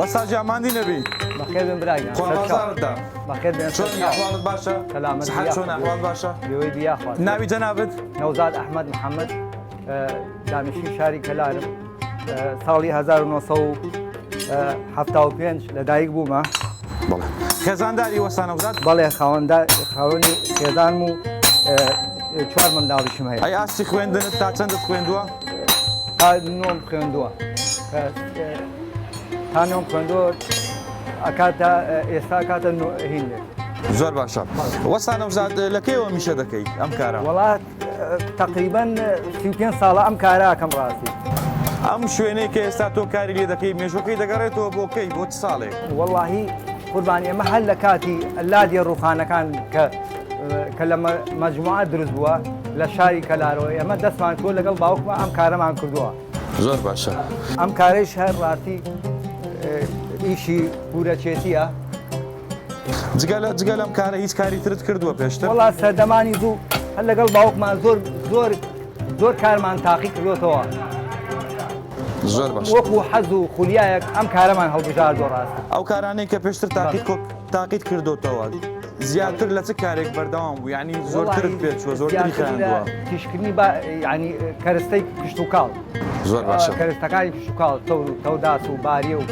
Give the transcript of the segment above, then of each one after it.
وەستا گیان ماندی نەبی. بەخێر بێن برا گیان. خوا بازاڕت دا. بەخێر بێن. چۆنی ئەحواڵت باشە؟ سەلامەت سحەت چۆنە ئەحواڵت باشە؟ بێوەی بی یاخوا. ناوی جەنابت؟ نەوزاد ئەحمەد محەمەد دانیشتووی شاری کەلارم ساڵی 1975 لەدایک بوومە. بەڵێ خێزانداری وەستا نەوزاد؟ بەڵێ خاوەندار خاوەنی خێزانم و چوار منداڵیشم هەیە. ئەی ئاستی خوێندنت تا چەندت خوێندووە؟ تا نۆم خوێندووە. تا نۆم خوێندووە ئەکاتە ئێستا ئەکاتە هینێک. زۆر باشە وەستا نەوزاد لە کەیەوە میشە دەکەی ئەم کارە؟ وەڵا تەقریبەن 35 ساڵە ئەم کارە ئەکەم ڕاستی. ئەم شوێنەی کە ئێستا تۆ کاری لێ دەکەی مێژوەکەی دەگەڕێتەوە بۆ کەی بۆ چ ساڵێک؟ وەڵاهی قوربان ئێمە هەر لە کاتی لادێ ڕوخانەکان کە کە لە مەجموعە دروست بووە لە شاری کەلارەوە ئێمە دەستمان کردووە لەگەڵ باوکمە ئەم کارەمان کردووە. زۆر باشە. ئەم کارەیش هەر ڕاستی ئیشی پورەچێتیە. جگە لە جگە لەم کارە هیچ کاری ترت کردووە پێشتر؟ وەڵا سەردەمانی زوو هەر لەگەڵ باوکمان زۆر زۆر زۆر کارمان تاقی کردوەتەوە. زۆر باش. وەکو حەز و خولیایەک ئەم کارەمان هەڵبژاردووە ڕاستی. ئەو کارانەی کە پێشتر تاقیت تاقیت کردۆتەوە زیاتر لە چ کارێک بەردەوام بوو یعنی زۆرترت پێ چووە زۆرتری خایاندووە؟ تیشکردنی با یعنی کەرستەی کشتوکاڵ. زۆر باشە. کەرستەکانی کشتوکاڵ تەور و تەوداس و باریە و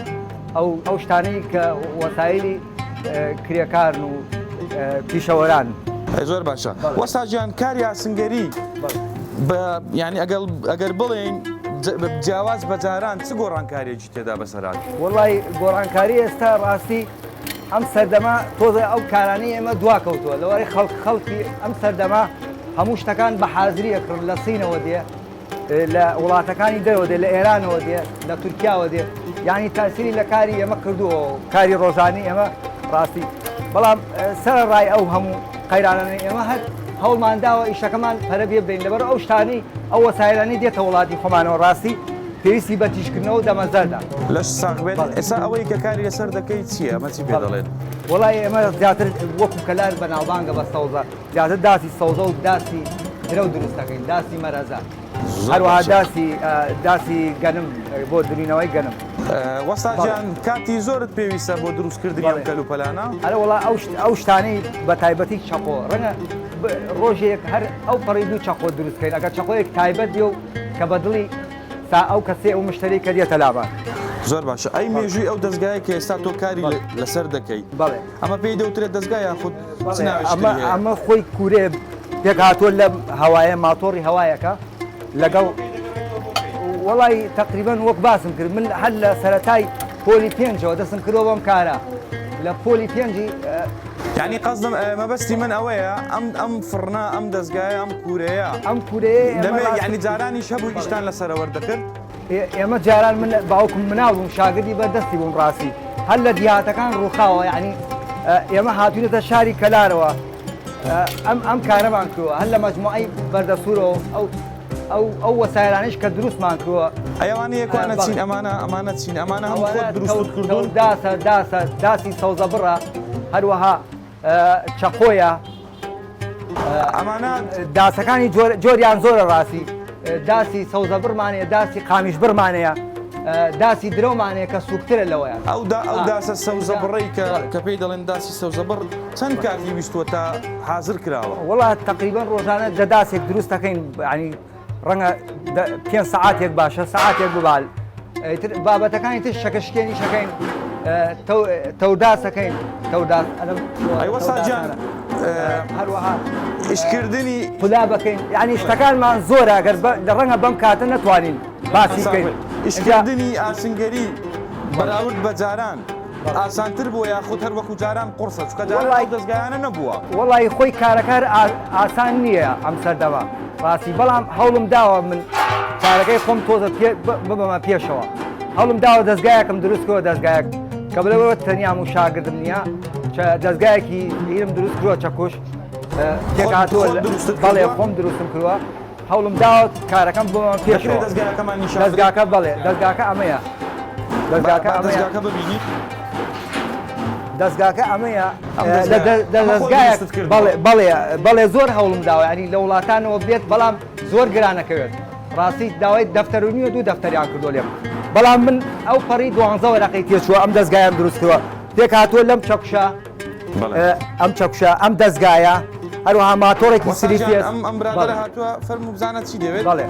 ئەو ئەو شتانەی کە وەسایلی کرێکارن و پیشەوەران. ئەی زۆر باشە وەستا گیان کاری ئاسنگەری بە یعنی ئەگەڵ ئەگەر بڵێین جیاواز بە جاران چ گۆڕانکاریەکی تێدا بەسەر هات؟ وەڵای گۆڕانکاری ئێستا ڕاستی ئەم سەردەمە تۆزێ ئەو کارانەی ئێمە دوا کەوتووە لەوەی خەڵک خەڵکی ئەم سەردەمە هەموو شتەکان بە حازری ئەکڕن لە سینەوە دێ لە وڵاتەکانی دەرەوە دێ لە ئێرانەوە دێ لە تورکیاوە دێ یعنی تاسیری لە کاری ئێمە کردووە کاری ڕۆژانی ئێمە ڕاستی بەڵام سەر ڕای ئەو هەموو قەیرانانەی ئێمە هەر هەوڵمان داوە ئیشەکەمان پەرە پێ بدەین لەبەر ئەو شتانەی ئەو وەسایلانەی دێتە وڵاتی خۆمانەوە ڕاستی پێویستی بە تیژکردنەوە و دەمەزەردە. لەشت ساغ بێت ئێستا ئەوەی کە کاری لەسەر دەکەی چییە ئەمە چی پێ دەڵێن؟ وەڵای ئێمە زیاتر وەکو کەلار بەناوبانگە بە سەوزە زیاتر داسی سەوزە و داسی درەو دروست دەکەین داسی مەرەزە هەروەها داسی داسی گەنم بۆ درینەوەی گەنم. وەستا گیان کاتی زۆرت پێویستە بۆ دروستکردنی ئەم کەلوپەلانە؟ ئەرێ وەڵا ئەو شتانەی بە تایبەتی چەقۆ ڕەنگە ڕۆژێک هەر ئەو پەڕی دوو چەقۆ دروست کەین ئەگەر چەقۆیەک تایبەت بێ و کە بە دڵی سا ئەو کەسەی ئەو مشتەری کە دێتە لامان. زۆر باشە ئەی مێژووی ئەو دەزگایە کە ئێستا تۆ کاری لەسەر دەکەی بەڵێ. ئەمە پێی دەوترێت دەزگا یاخود چ بەڵێ ناوێکی ئەمە تری هەیە؟ ئەمە خۆی کوورێ پێکهاتووە لە هەوایە ماتۆڕی هەوایەکە لەگەڵ وەڵای تەقریبەن وەک باسم کرد من هەر لە سەرەتای پۆلی پێنجەوە دەستم کردووە بەم کارە لە پۆلی پێنجی یعنی قەزدم مەبەستی من ئەوەیە ئەم ئەم فڕنە ئەم دەزگایە ئەم کوورەیە ئەم کوورەیە ئێمە دەمێ ڕاستی یعنی جارانیش هەبوو ئیشتان لەسەرە وەردەکرد؟ ئێمە جاران من باوکم مناڵ بووم شاگردی بەردەستی بووم ڕاستی هەر لە دیهاتەکان ڕووخاوە یعنی ئێمە هاتوینەتە شاری کەلارەوە ئەم ئەم کارەمان کردووە هەر لە مەجموعەی بەردەسوورەوە ئەو ئەو ئەو وەسایلانەیش کە دروستمان کردووە ئەی ئەوانە یەکوانە چین ئەمانە ئەمانە چین ئەمانە هەموو خۆت دروستت کردوون داسە داسە داسی سەوزەبڕە هەروەها چەقۆیە ئەمانە داسەکانی جۆریان زۆرە ڕاستی داسی سەوزە بڕمانەیە داسی قامیش بڕمانەیە داسی درەومانەیە کە سوکترە لەوەیە ئەو دا ئەو داسە سەوزە بڕەی کە کە پێی دەڵێن داسی سەوزە بڕ چەند کاتی ویستووە تا حاضر کراوە؟ وەڵا تقریبا ڕۆژانە دە داسێک دروست دەکەین ینی ڕەنگە پێ سەعاتێک باشە سەعاتێک ببال ئیتر بابەتەکانی تر شەکە شکێنی شەکەین تەوداسەکەین تەوداس ئەی وەستا گیان هەروەها ئیشکردنی قولا بەکەین یعنی شتەکانمان زۆرە گەر لە ڕەنگە بەم کاتە نەتوانین باسی بکەین ئیشکردنی ئاسنگەری بەراورد بە جاران ئاسانتر بووە یاخود هەر وەکو جاران قوڕسە چونکە جاران ئەو دەزگایانە نەبووە. وەڵی خۆی کارەکار ئاسان نییە ئەم سەردەمە ڕاستی بەڵام هەوڵم داوە من کارەکەی خۆم تۆزە ببەمە پێشەوە هەوڵم داوە دەستگایەکم دروست کردووە دەستگایەک کە بلەوە تەنیام و شاگردم نییە دەستگایەکی هیرم دروست کردووە چەکوش پێکهاتووە بەڵێ خۆم دروستم کردووە هەوڵم داوە کارەکەم بۆ پێشەوە دەستگاکەمان نیشان دەستگاکە بەڵێ دەستگاکە ئەمەیە دەستگاکە دەستگاکە ببینی دەستگاکە ئەمەیە دەستگایەک بەڵێ بەڵێ بەڵێ زۆر هەوڵم داوە ینی لە وڵاتانەوە بێت بەڵام زۆر گرانەکەوێت ڕاستی داوای دەفتەر و نییە دوو دەفتەریان کردو لێم. بەڵام من ئەو پەڕی دوانزە وەرەقەی تێچووە ئەم دەزگایەم دروست کردووە پێکهاتووە لەم چەکوشە ئەم چەکوشە ئەم دەزگایە هەروەها ماتۆڕێکی سری پێ ئەم ئەم برادەرە هاتووە فەرموو بزانە چی دەوێت بەڵێ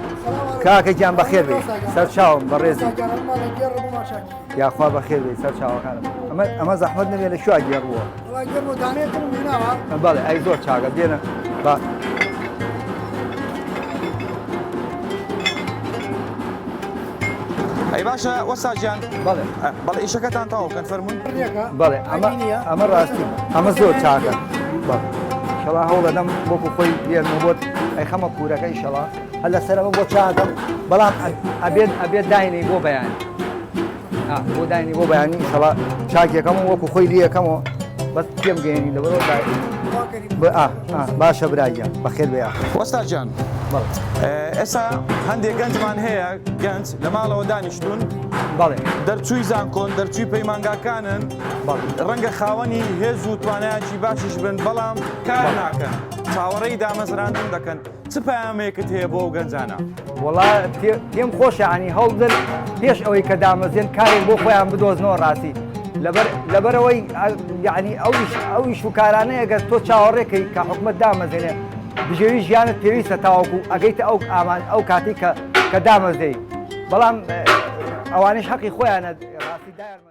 کاکە گیان بەخێر بێ سەرچاوم بەڕێزی یاخوا بەخێر بێ سەر چاوەکانم ئەمە ئەمە زەحمەت نەبێ لە شووا گێڕ بووە بەڵێ ئەی زۆر چاکە بێنە با ئەی باشە وەستا گیان بەڵێ بەڵێ ئیشەکەتان تەواو کەن فەرموون بەڵێ ئەمە ئەمە ڕاستی ئەمە زۆر چاکە بەڵێ ئیشەڵا هەوڵەدەم وەکو خۆی بێنمەوە بۆت ئەیخەمە کوورەکە ئیشەڵا هەر لەسەرەوە بۆ چاکەم بەڵام ئەبێت ئەبێت داینەی بۆ بەیانی بۆ داینی بۆ بەیانی ئیشەڵا چاکێکەم و وەکو خۆی لێکەمەوە بەس پێم گەێنی لەبەرەوە باشە براگیان بەخێر بێ وەستا گیان ئێستا هەندێک گەنجمان هەیە گەنج لە ماڵەوە دانیشتون بەڵێ دەرچووی زانکۆن دەرچووی پەیمانگاکانن ڕەنگە خاوەنی هێز و توانایەکی باشیش بن بەڵام کار ناکەن چاوەڕێی دامەزراندن دەکەن چ پەیامێکت هەیە بۆ ئەو گەنجانە؟ وەڵا پێم خۆشە عنی هەوڵ بدەن پێش ئەوەی کە دامەزێن کارێک بۆ خۆیان بدۆزنەوە ڕاستی لەبەر لەبەرەوەی یعنی ئەو ئەو ئیش و کارانەیە گەر تۆ چاوەڕێکەی کە حکومت دامەزێنێ بژێوی ژیانت پێویستە تاوەکو ئەگەیتە ئەو ئامان ئەو کاتی کە کە دامەزێی بەڵام ئەوانیش حەقی خۆیانە ڕاستی دایان.